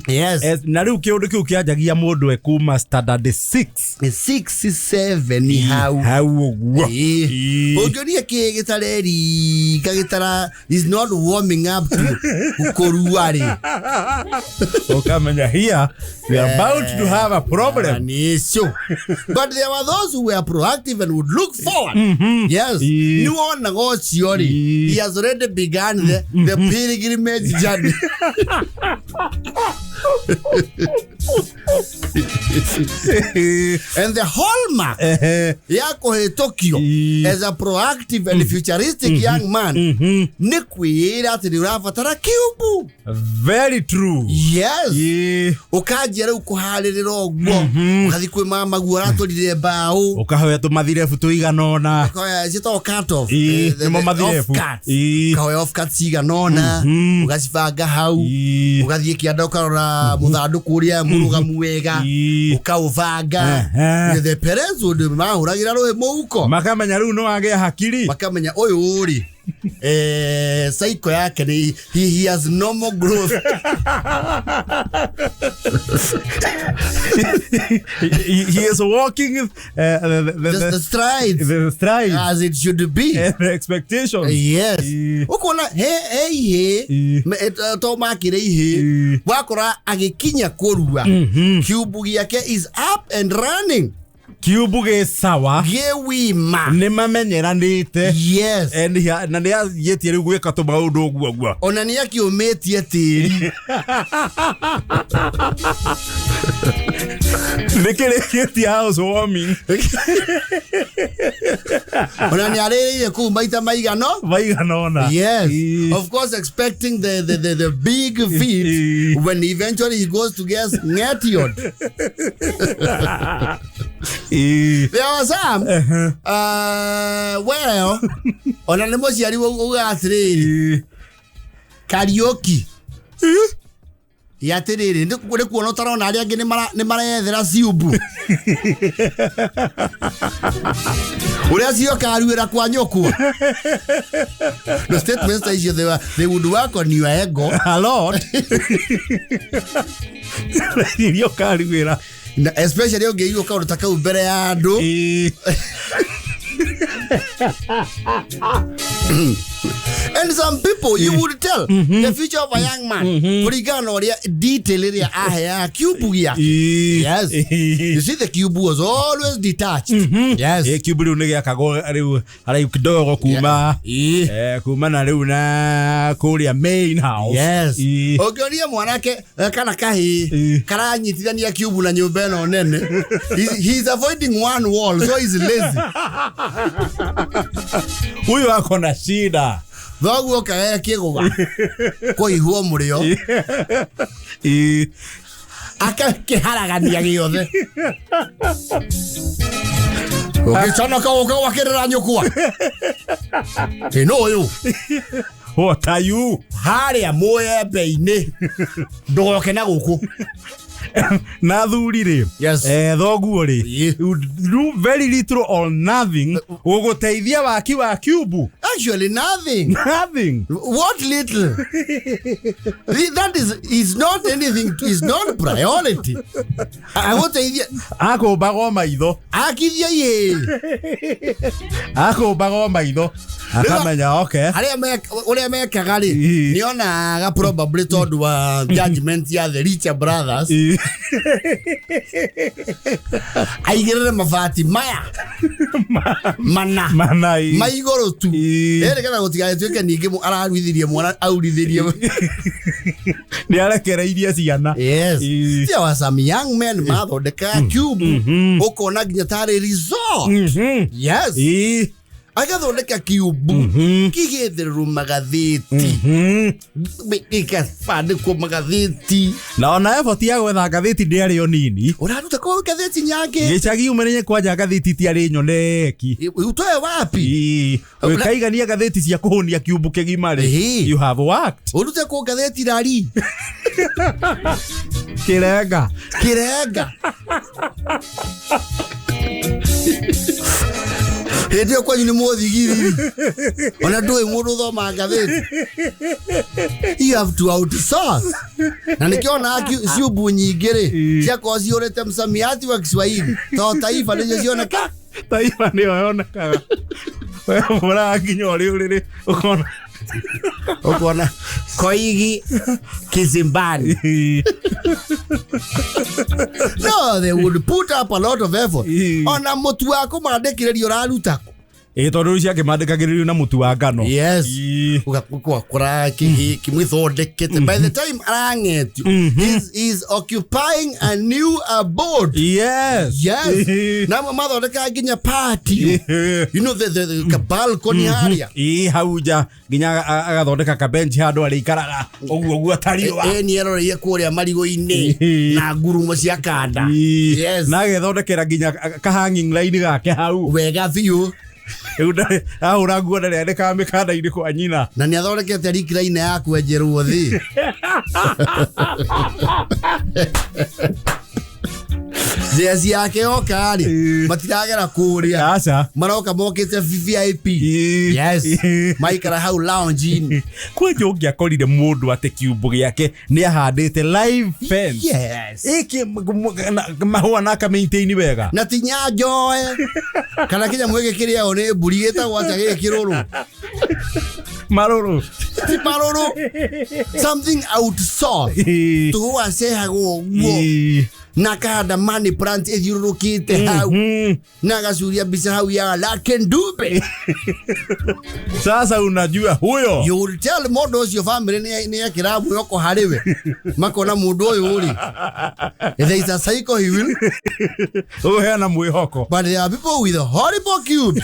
Yes. Na rĩu kĩũndũ kĩu kĩanjagia mũndũ e kuma standard 6. 6 7 hau. Hau ũguo. Ĩĩ. Ĩĩ. Ũngĩonia kĩ gĩtarerika gĩtara is not warming up to kũrua rĩ. Ũkamenya here we are about to have a problem. An issue. But there were those who were proactive and would look forward. Yes. Ĩĩ. Nĩwonaga ũcio rĩ, Ĩĩ. he has already begun the pilgrimage journey. And the hallmark ya kũhĩtũkio Ĩĩ. as a proactive and futuristic young man nĩ kwĩĩra atĩ nĩ ũrabatara kĩumbu. Very true. Yes. Ĩĩ. Ũkanjia rĩu kũharĩrĩra ũguo, ũgathiĩ kwĩ mama guo ũratũrire mbaũ, Ũkahoya tũmathirebu tũigana ũna. Ũkahoya ciĩtagwo cut off. Ĩĩ, nĩmo The mathirebu. off cuts. Ĩĩ. Ũkahoya off cuts cigana ũna, ũgacibanga hau, Ĩĩ. ũgathiĩ kĩanda ũkarora mũthandũkũ ũrĩa mũrũgamu wega, Ĩĩ. ũkaũbanga. Ehe. The parents would mahũragĩra rũĩ mũhuko, Makamenya rĩu nĩ wagĩa hakiri. makamenya ũyũ rĩ Cycle yake nĩ he has normal growth. He is walking the strides. The strides. As it should be. And the expectations. Yes. Ukona he he he to makire ihe wakora agikinya kurua kiubu giake is up and running. Kiubu gä sawa gä wima nä mamenyeranä. Yes. Na nä athiätie rä u gwä ka tå maå ndå å guo guo ona nä akiå tie tä ri nä kä rä kä tie housewarming. Ona nä arä rä ire kå u maita maigano maigana ona. Yes. Of course expecting the big feat when eventually he goes to get ngetiod. There was some well ona nä må ciari uga atiriri Kariuki ya atiriri nä kuona ũtarona arĩa angĩ nĩ marethera ciumbu ũrĩa ciokaruĩra kwa nyũkwa. No statements ta icio they would work on your ego a lot. Irio karuĩra. Na especially ũngĩigua kaũndũ ta kau mbere ya andũ. And some people you would tell the future of a young man kũringana na ũrĩa detail ĩrĩa aheaga kiumbu gĩake. Yes. You see the cube was always detached. Yes. Kiumbu rĩu nĩ gĩakagwo rĩu haraihu kidogo kuma kuma na rĩu na kũrĩa main house. Yes. Ũngĩonia mwanake kana kahĩĩ karanyitithania kiumbu na nyũmba ĩno nene. He's avoiding one wall, so he's lazy. Huyu ako na shida. Thoguo kagaya kĩgũga kũihwo mũrĩo akakĩharagania gĩothe ũgĩconoka ũka gwakĩrĩra nyũkwa ĩno ũyũ. What are you? Harĩa mũembe-inĩ ndũgoke na gũkũ. Na thuri rĩ. Yes. Thoguo rĩ you do very little or nothing gũgũteithia waki wa kiumbu. Actually nothing. Nothing. What little? That is not anything, is not priority. Agũteithia akũmbagwo maitho. Akithia ihĩ. Akũmbagwo maitho. Akamenya okay. Arĩa ũrĩa mekaga rĩ nĩonaga probably tondũ wa judgment ya the richer brothers. Aigĩrĩre mabati maya mana ma igũrũ tu nĩgetha gũtigagĩtuĩke ningĩ araruithirie mwana aurithĩrie nĩ arekereirie ciana. Yes. There were some young men mathondekaga cube ũkona nginya tarĩ resort. Yes. Agathondeka kiumbu kĩgĩethĩrĩrwo magathĩti gĩkabandĩkwo magathĩti na ona effort ya gwetha ngathĩti ndĩarĩ o nini. Ũraruta kũ ngathĩti nyangĩ gĩcagi umenye kwanja ngathĩti itiarĩ nyoneki utoe wapi ũkaigania ngathĩti cia kũhũnia kiumbu kĩgima rĩ you have worked. Ũrute kũ ngathĩti rari kĩrenga kĩrenga hĩndĩ ĩyo kwanyu nĩ mũthigiri ona ndũĩ mũndũ ũthomaga ngathĩti. You have to outsource. Na nĩkĩo onaga ciumbu nyingĩ rĩ ciakorwo cihũrĩte msamiati wa Kiswahili to Taifa nĩcio cioneka. Taifa nĩyo yonekaga. We ũraga nginya ũrĩ ũrĩrĩ ũkona ũkona Koigi Kizimbani. No, they would put up a lot of effort. Ona mũtu wa kũmandĩkĩrĩria ũraruta kũ? Tondũ rĩu ciakĩmandĩkagĩrĩrio na mũtu wa ngano. Yes. Ũgakora kĩmwĩthondekete. By the time arang'etio, he's occupying a new abode. Yes. Yes. Na mathondekaga nginya patio. You know the balcony harĩa. Hau nja nginya agathondeka kabench handũ arĩikaraga ũguo ũguo atariũa. Nĩ eroreire kũrĩa marigũ-inĩ na ngurumo cia kanda. Yes. Na agethondekera nginya ka hanging line gake hau. Wega biũ. Ahũra nguo ndarĩ andĩkaga mĩkanda-inĩ kwa nyina. Na nĩ athondekete recliner ya kwenjerwo thĩ. Jezi yake yoka rĩ matiragera kũrĩa Aca. maroka mokĩte VIP. Yes. Maikara hau lounge-inĩ. Kwanja ũngĩakorire mũndũ atĩ kiumbu gĩake nĩ ahandĩte live fence. Yes. Ĩkĩ mahũa na akamaintain wega. Na ti nyanjoe kana kĩnyamũ gĩkĩ kĩrĩagwo nĩ mbũri gĩtagwo atĩa gĩkĩ kĩrũrũ. Marũrũ. Ti marũrũ. Something outsourced. Tũhũa cehagwo ũguo na akahanda money plant ĩthiũrũrũkĩte hau na agacuria mbica hau ya Lucky Dube. Sasa unajua huyo. You will tell mũndũ ũcio family nĩ ekĩra mwĩhoko harĩ we makona mũndũ ũyũ rĩ, there is a cycle he will Ũheana mwĩhoko. But there are people with horrible cubes.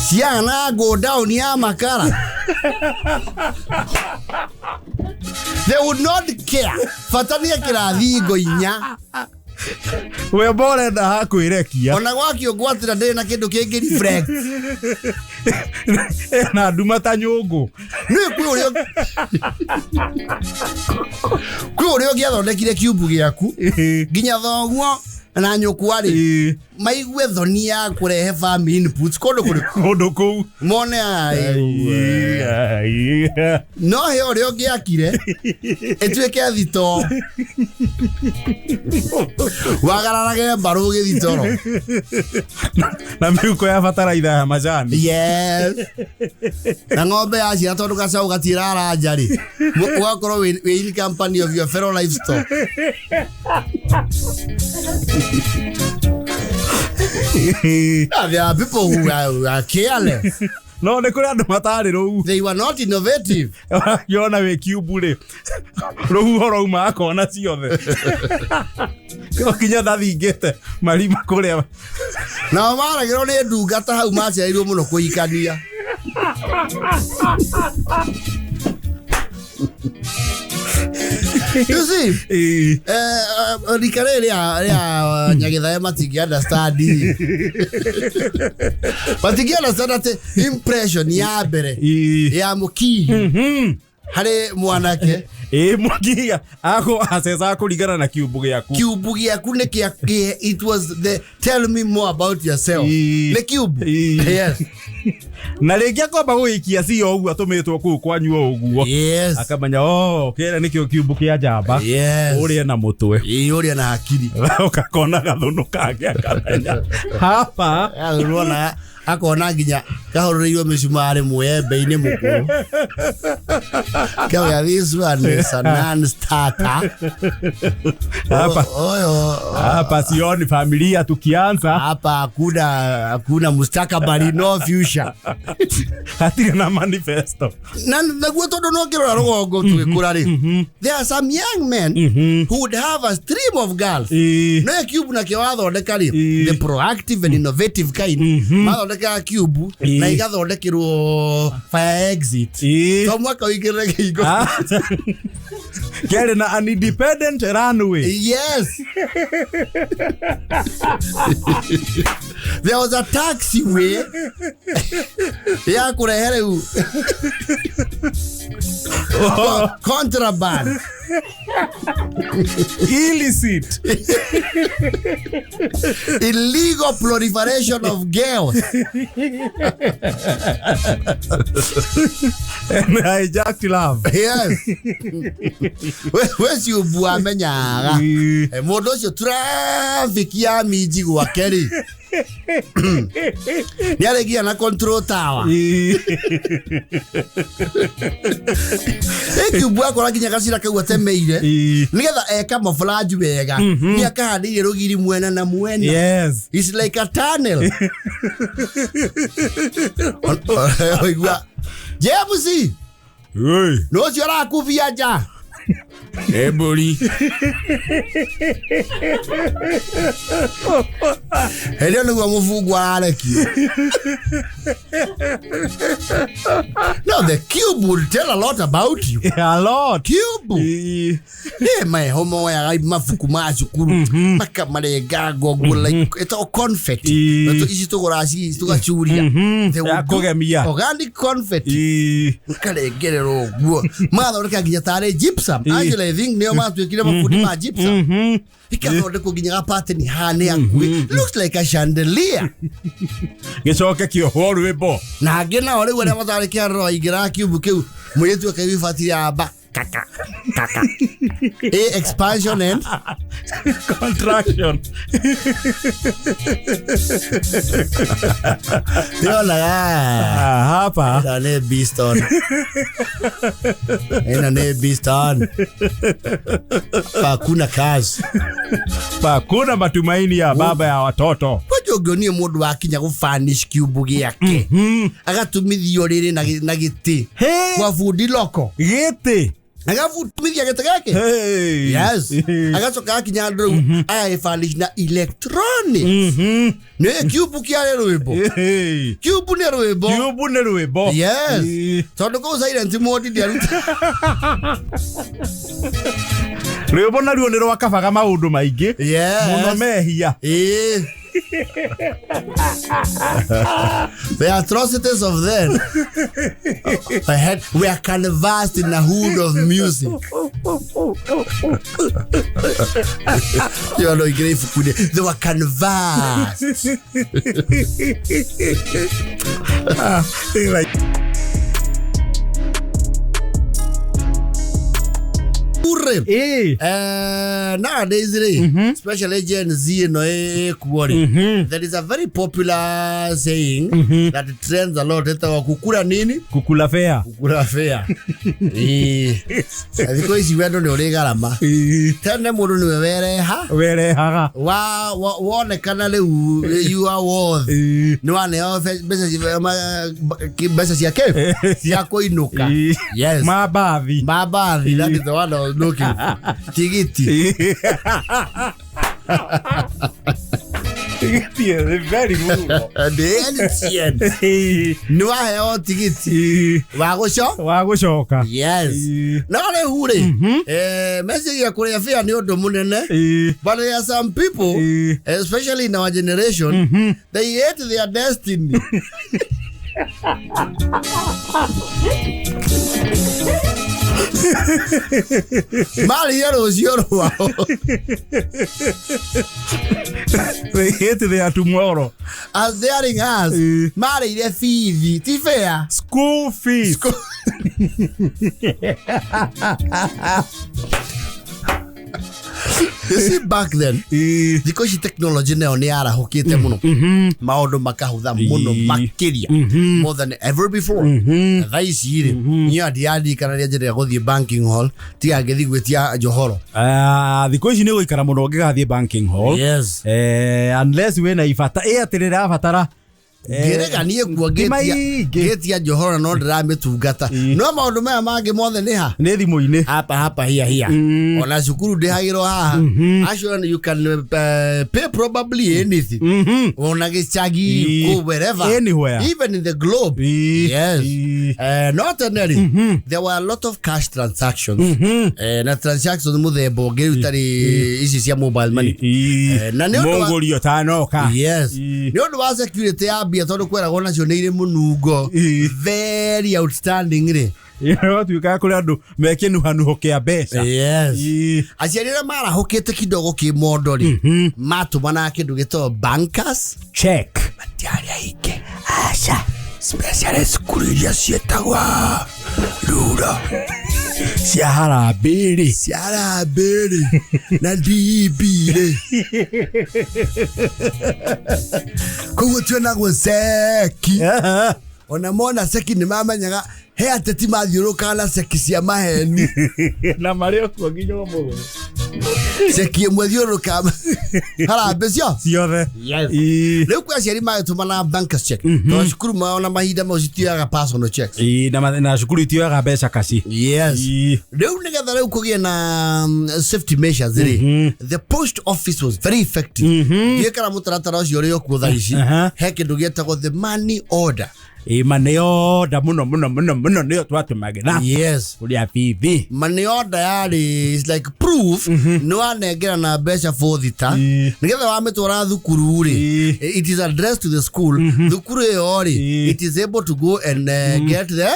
Ciana go down ya makara. They would not care. Bata nĩ ekĩra thingo inya. We borenda hakwĩrekia. Ona gwakio ngwatĩra ndĩrĩ na kĩndũ kĩngĩ reflect. Na nduma ta nyũngũ. Nĩ kwĩ ũrĩa ũngĩathondekire cube gĩaku nginya thoguo na nyũkwa rĩ maigue thoni ya kũrehe family inputs kũndũ kũrĩkũ Kũndũ kũu. mone ai no he ũrĩa ũngĩakire ĩtuĩke thito wagararage mbarũ gĩthitoro Na mĩhuko ya bataraitha ya majani. Yes. Na ng'ombe yaciara tondũ gacaũ gatiraranja rĩ ũgakorwo wĩ in company of your fellow livestock. There are people who are careless. No nĩ kũrĩ andũ matarĩ rũu. They were not innovative. Yona wĩ kiumbu rĩ rũhuho rauma akona ciothe. Kinya ndathingĩte marima kũrĩa. Nao maragĩrwo nĩ ndungata hau macereirwo mũno kũhikania. You see, rika rĩrĩ rĩa Nyagĩthae matingĩ understand. Matingĩ understand atĩ impression ya mbere ya mũkihi harĩ mwanake. Mũkihi ako aceca kũringana na kiumbu gĩaku. Kiumbu gĩaku nĩ kĩa it was the tell me more about yourself. Nĩ kiumbu. Yes. Na rĩngĩ akomba gũgĩikia cio ũguo atũmĩtwo kũu kwanyu o ũguo. Yes. Akamenya oh kĩrĩa nĩkĩo kiumbu kĩa njamba. Yes. Ũrĩa na mũtwe. Ũrĩa na hakiri. Ũgakona gathũnũ kangĩ akamenya. Hapa. Ũrona akona nginya kahũrĩirwo mĩcumarĩ mwembe-inĩ mũkũrũ. Kawea this one is a non-starter. Hapa. Hapa sioni familia tukianza. Hapa hakuna mustakabali, no future. Hatirĩ na manifesto. Na naguo tondũ no ngĩrora rũgongo tũgĩkũra rĩ. There are some young men who would have a stream of girls. No cube nakĩo wathondeka rĩ, the proactive and innovative kind. Mathondekaga cube na igathondekerwo fire exit. To mwaka ũingĩrĩre kĩhingo. Kĩarĩ na an independent runway. Yes. There was a taxiway ya kũrehe rĩu contraband. Illicit. Illegal proliferation of girls. And hijacked love. Yes. We ciumbu amenyaga mũndũ ũcio traffic ya minji gwake rĩ nĩ arĩnginya na control tower. Kiumbu akora nginya gacira kau atemeire nĩgetha eka camouflage wega nĩ akahandĩire rũgiri mwena na mwena. Yes. It's like a tunnel. Oigua James no ũcio arakubia nja. Ebori. Hĩndĩ ĩyo nĩguo mũbungwa ararekio. No, the cube will tell a lot about you. A lot. Cube. Nĩ meho moyaga mabuku ma cukuru makamarenga ũguo like ĩtagwo confetti. Ici tũgũraga tũgacuria. Ya kũgemia. Organic confetti. Makarengerera ũguo. Magathondeka nginya tarĩ gypsum. Actually, Think nĩo matuĩkire mabundi ma gypsum. Ikathondekwo nginya ga pattern hane hakuhĩ, looks like a chandelier. Gĩcoke kĩohwo rwĩmbo. Na angĩ nao rĩu arĩa matarĩ kĩharĩro waingĩra kiumbu kĩu, mũirĩtu akaigua ibati yamba kaka kaka, a expansion and contraction. Yonaga. Ah, hapa Ĩno nĩ Beaston, ĩno nĩ Beaston, hakuna kazi. Hakuna matumaini ya baba ya watoto. Kwanja ũngĩonie mũndũ wakinya gũfurnish kiumbu gĩake, agatumithio rĩrĩ na gĩtĩ Hey! kwa bundi loko, Gĩtĩ. agatumithia gĩtĩ gĩake. Hey. Yes, agacoka akinya andũ rĩu agagĩfurnish na electronics. Nĩ kiumbu kĩarĩ rwĩmbo. Hey. Kiumbu nĩ rwĩmbo. Kiumbu nĩ rwĩmbo. Yes. Ĩ. Tondũ kũu silent mode ndĩaruta. Rwĩmbo naruo nĩ rwakabaga maũndũ maingĩ Yes. mũno, mehia. Eh. The atrocities of then were canvassed in a hood of music. You know, ibuku-inĩ. They were canvassed. Like, Ure. ĩ. Nowadays rĩ, especially Gen Z ĩno ĩkuo rĩ, there is a very popular saying that trends a lot, ĩtagwo kukura nini? Kukula fea. Kukura fare. Ĩĩ. Thikũ ici wendo nĩ ũrĩ garama. Tene mũndũ nĩwe wereha. Werehaga. Wonekana rĩu you are worth, Ĩ. nĩ waneo mbeca cia kĩ, cia kũinũka. Ĩ. Yes. Mabathi. Mabathi, that is the one I was looking for. Tigiti. Tigiti is very good. The ancient. Nĩ waheo tigiti Ĩ. wa gũco Wa gũcoka. Yes. Ĩ. No rĩu rĩ, message ya kũrĩa fare nĩ ũndũ mũnene, Ĩ. but there are some people, Ĩ. especially in our generation, they hate their destiny. Marĩire rũciũ rwao. They hate their tomorrow. As daring us. Ĩ. Marĩire bithi, ti fair. School fees. You see, back then, Ĩ. thikũ ici technology nayo nĩ yarahũkĩte mũno, maũndũ makahũtha mũno Ĩ. makĩria, more than ever before. Na thaa ici rĩ, niĩ ndiaririkana rĩrĩa njendaga gũthiĩ banking hall tiga ngĩthiĩ gwĩtia njohoro. Ah, thikũ ici nĩ gũikara mũno ũngĩgathiĩ banking hall. Yes. Unless wĩna ibata ĩ atĩ rĩrabatara. Ngĩrega niĩ kuo Ti maingĩ. ngĩtia njohoro no ndĩramĩtungata, no maũndũ maya mangĩ mothe nĩ ha? Nĩ thimũ-inĩ. Hapa hapa hia hia. Ona cukuru ndĩhagĩrwo haha. Actually, you can pay probably anything, ona gĩcagi kũ wherever. Anywhere. Even in the globe. Yes. No tene rĩ, there were a lot of cash transactions, na transactions mũthemba ũngĩ rĩu itarĩ ici cia mobile money. Na nĩ ũndũ Mũgũri ũtanoka. Yes. Nĩ ũndũ wa security ya mbia, tondũ kweragwo nacio nĩ irĩ mũnungo very outstanding rĩ. Watuĩkaga kũrĩ andũ mekĩnuhanuho kĩa mbeca. Yes. Aciari arĩa marahũkĩte kidogo kĩmondo rĩ, matũmanaga kĩndũ gĩtagwo bankers Check. matiarĩ aingĩ, aca, especially cukuru iria ciĩtagwo rura Cia harambĩ rĩ. Cia harambĩ rĩ, na DEB rĩ, koguo tionagwo ceki. Ona mona ceki nĩ mamenyaga he ateti mathiũrũrũkaga na ceki cia maheni. Na marĩ o kuo nginya ũmũthĩ. Ceki ĩmwe thiũrũrũkaga harambĩ cio Ciothe. Yes. Ĩ. Rĩu kwĩ aciari magĩtũmana bankers check, tondũ cukuru mao na mahinda mau citioyaga personal checks. Ĩ, na cukuru itioyaga mbeca kaci. Yes. Ĩ. Rĩu nĩgetha rĩu kũgĩe na safety measures rĩ, the post office was very effective. Ndiĩ kana mũtaratara ũcio ũrĩ o kuo thaa ici. He kĩndũ gĩetagwo the money order. Ĩ money order mũno mũno mũno mũno nĩyo twatũmagĩra. Yes. Kũrĩa bithi. Money order yarĩ is like proof nĩ wanengera na mbeca bothita nĩgetha wamĩtwara thukuru rĩ, it is addressed to the school. Thukuru ĩyo rĩ, it is able to go and get the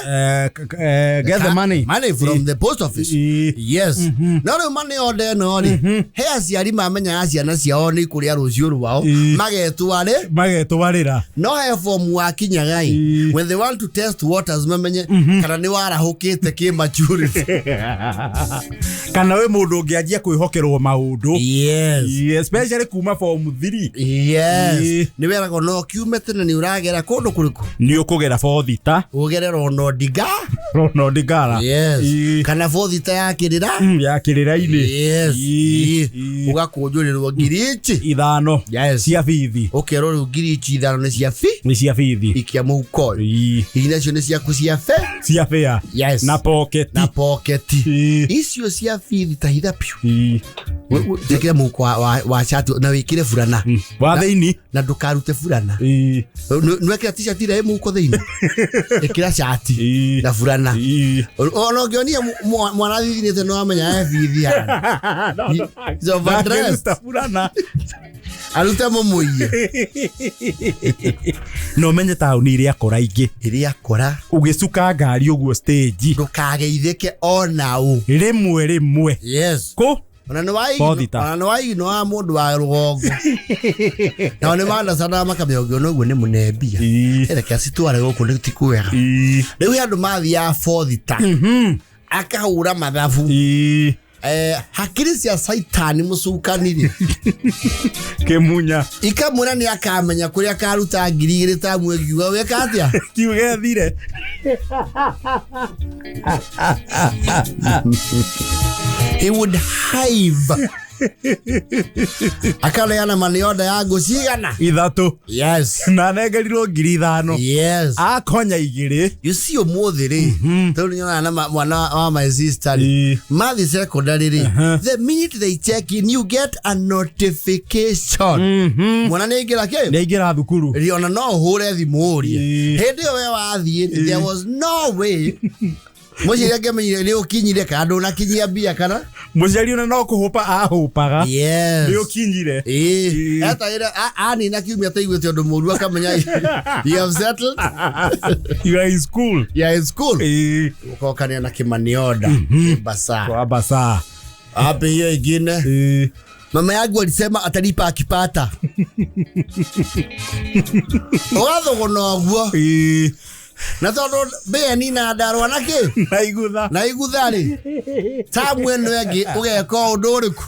Get the money. Money from the post office. Yes. No rĩu money order ĩno rĩ, he aciari mamenyaga ciana ciao nĩ ikũrĩa rũciũ rwao, magetwarĩ Magetwarĩra. No he form wakinyaga ĩ, when they want to test waters, mamenye kana nĩ warahũkĩte kĩ maturity. Kana wĩ mũndũ ũngĩanjia kwĩhokerwo maũndũ. Yes. Especially kuma form 3. Yes. Nĩ weragwo no kiume tene nĩ ũragera kũndũ kũrĩkũ? Nĩ ũkũgera bothita. Ũgerera onodinga. Ronald Ngara. Yes, kana bothita ya kĩrĩra. Ya kĩrĩra-inĩ. Yes. Ũgakũnjũrĩrwo 5,000. 5. Yes. Cia bithi. Ũkerwo rĩu 5,000 nĩ cia fi Nĩ cia bithi. Ikia mũhuko ũyũ. Ici nacio nĩ ciaku cia fe Cia bĩa. Yes. Na poketi. Na poketi. Icio cia bithi ta hitha piũ. Njĩkĩre mũhuko wa cati na wĩkĩre burana. Wa thĩini. Na ndũkarute burana. Nwekĩra t-shirt ĩrĩa ĩ mũhuko thĩinĩ, ĩkĩra cati na burana. Ona ũngĩonia mwana thithinĩte no amenya e bithi hana. He's overdressed. Ndangĩruta burana. Arute mũmũiye. Na ũmenye taũni iria kora ingĩ. Iria kora. Ũgĩcuka ngari ũguo stage. Ndũkageithĩke ona ũ. Rĩmwe rĩmwe. Yes. Kũ? Ona nĩ Bothita. ona nĩ waigino wa mũndũ wa rũgongo, nao nĩ mandacanaga makamenya ũngĩona ũguo nĩ mũnembia. Reke acitware gũkũ nĩ ti kwega. Rĩu he andũ mathiaga bothita akahũra mathabu. Hakiri cia caitani mũcukani rĩ, Kĩmunya. Ikamwĩra nĩ akamenya kũrĩa akaruta 2,000 tamu ĩngiuga wĩka atĩa. Kiuge thire. He would hive akaneana money order ya ngũ cigana? 3. Yes. Na nengerirwo 5,000. Yes. Akonya 2. You see, ũmũthĩ rĩ, tondũ nyonaga na mwana wa my sister rĩ, mathi secondary rĩ, the minute they check in, you get a notification mwana nĩ aingĩra kĩ. Nĩ aingĩra thukuru. Rĩ, ona no ũhũre thimũ ũrie. Hĩndĩ ĩyo we wathiĩ, there was no way mũciari angĩamenyire nĩ ũkinyire kana ndũnakinyia mbia kana. Mũciari ona no kũhũpa ahũpaga. Yes. Nĩ ũkinyire. Ĩĩ, etagĩra anina kiumia ataiguĩte ũndũ mũru akamenya you have settled. You are in school. You are in school. Ũkokania na kĩmoney order basa. Kwa basa. Hapo hiyo ingine, mama yangu alisema atalipa akipata. Ũgathũgũna ũguo. Na tondũ mbĩa nina ndarwa na kĩ. Na igutha. Na igutha rĩ, tamu ĩno ĩngĩ ũgeka ũndũ ũrĩkũ?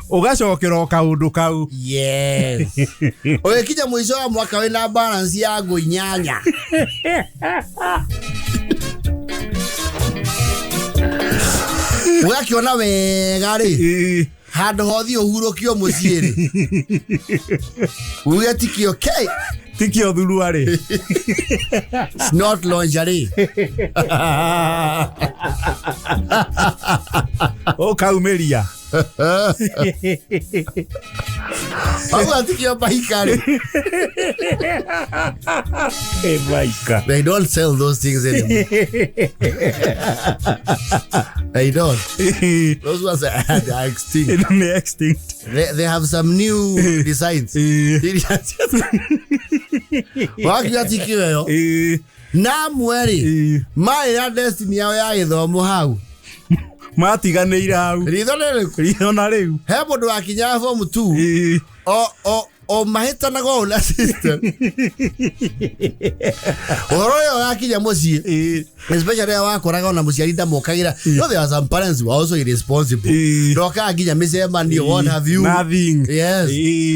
Ũgacokera o kaũndũ kau. Yes, ũgĩkinya mũico wa mwaka wĩna balance ya ngũ 8, ũgakĩona wega rĩ, handũ hothiĩ ũhurũkio mũciĩ rĩ, uge tikio ke. Tikio thuruarĩ. It's not lingerie. Ũkaumĩria. Auga tikio baika rĩ. Baika. They don't sell those things anymore. They don't. Those ones are, they are extinct. Nĩ extinct. They have some new designs. Wakiuga tikio ĩyo na amwe rĩ, marĩ na destiny yao ya gĩthomo hau. Matiganĩire hau. Ritho nĩ rĩrĩkũ? Ritho na rĩu. He mũndũ wakinyaga form 2, o mahĩtanaga ũũ na system ũhoro ũyũ wakinya mũciĩ, especially rĩrĩa wakoraga ona mũciari ndamokagĩra. No, there are some parents who are also irresponsible. Ndokaga nginya mĩcemanio, what have you. Nothing. Yes.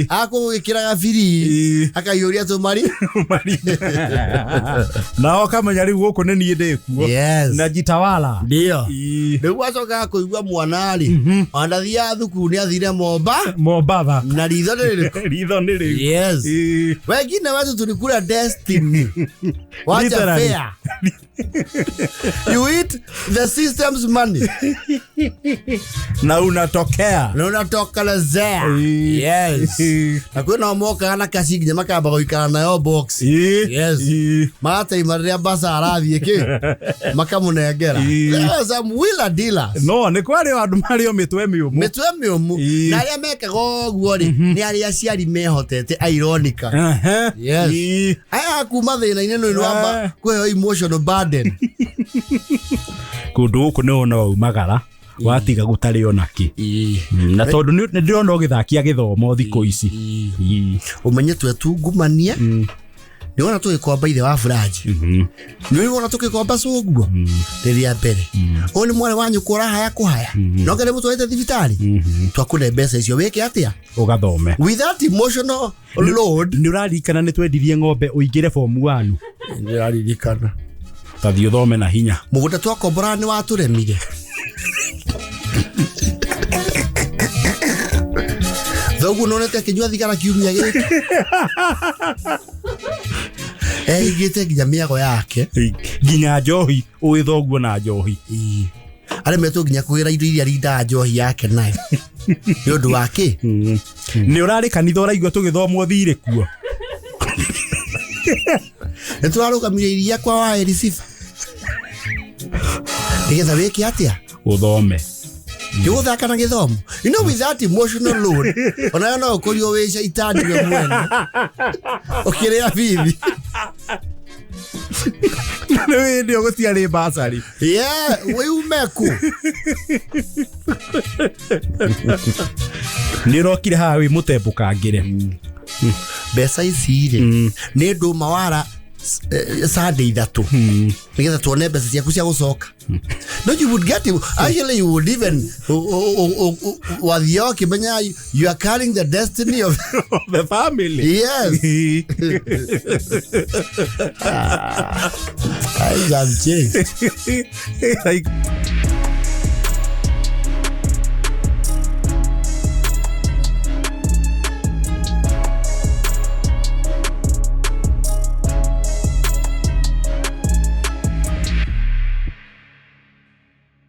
Akũgwĩkĩraga biri, akaiyũria tũmari. Nao kamenya rĩu gũkũ nĩ niĩ ndĩkuo. Yes. Na jitawala. Ndio. Rĩu wacokaga kũigua mwana rĩ, ona ndathiaga thukuru, nĩ athire Momba. Mombatha. Na ritho nĩ rĩrĩkũ? Ritho Nĩ rĩu. Yes. Wengine wetu tulikula destiny. Wacha Literally. fair. You eat the system's money. Na unatokea. Na unatokelezea. Yes. Na kwĩna mokaga na kaci nginya makamba gũikara nayo box. Yes. Magataima rĩrĩa mbaca arathiĩ kĩ makamũnengera. There are some wheeler dealers. No nĩ kwarĩ o andũ marĩ o mĩtwe mĩũmũ. Mĩtwe mĩũmũ. Na arĩa mekaga ũguo rĩ nĩ arĩa aciari mehotete ironica. Yes. Aya kuma thĩna-inĩ nĩ wamba kũheo emotional burden. Kũndũ gũkũ nĩ wona waumagara watiga gũtarĩ ona kĩ. Na tondũ nĩ ndĩrona ũgĩthakia gĩthomo thikũ ici. Ũmenye twetungumania nĩ wona tũgĩkomba ithe wa buranji nĩ wona tũgĩkomba cũguo rĩrĩa mbere ũyũ nĩ mwarĩ wa nyũkwa ũrahaya kũhaya no nge nĩ mũtwarĩte thibitarĩ twakũne mbeca icio wĩke atĩa Ũgathome. With that emotional load. Nĩ ũraririkana nĩ twendirie ng'ombe ũingĩre form 1. Ndĩraririkana. Tathiĩ ũthome na hinya. Mũgũnda twakombora nĩ watũremire. Thoguo nonete akĩnyua thigara kiumia gĩkĩ. Ehingĩte nginya mĩago yake. Nginya njohi ũĩ thoguo na njohi. Aremetwo nginya kũgĩra indo iria arindaga njohi yake nayo. Nĩ ũndũ wa kĩ? Nĩ ũrarĩ kanitha ũraigua tũgĩthomwo thirĩ kuo. Nĩ tũrarũgamire iria kwa wa Elisifa. Nĩgetha wĩke atĩa? Ũthome. Nĩgũthaka na gĩthomo. You know, with that emotional load, onayo no ũkorirwo wĩ caitani we mwene. Ũkĩrĩa bibi. Nĩ hĩndĩ ĩyo gũtiarĩ bursary. Yeah, wĩume kũ? Nĩ ũrokire haha wĩ mũtembũkangĩre. Mbeca ici rĩ nĩ ndũma wara Sunday ithatũ nĩgetha tuone mbeca ciaku cia gũcoka. No, you would get it. Actually, you would even wathiaga ũkĩmenya you are carrying the destiny of the family. Yes. Times have changed. Like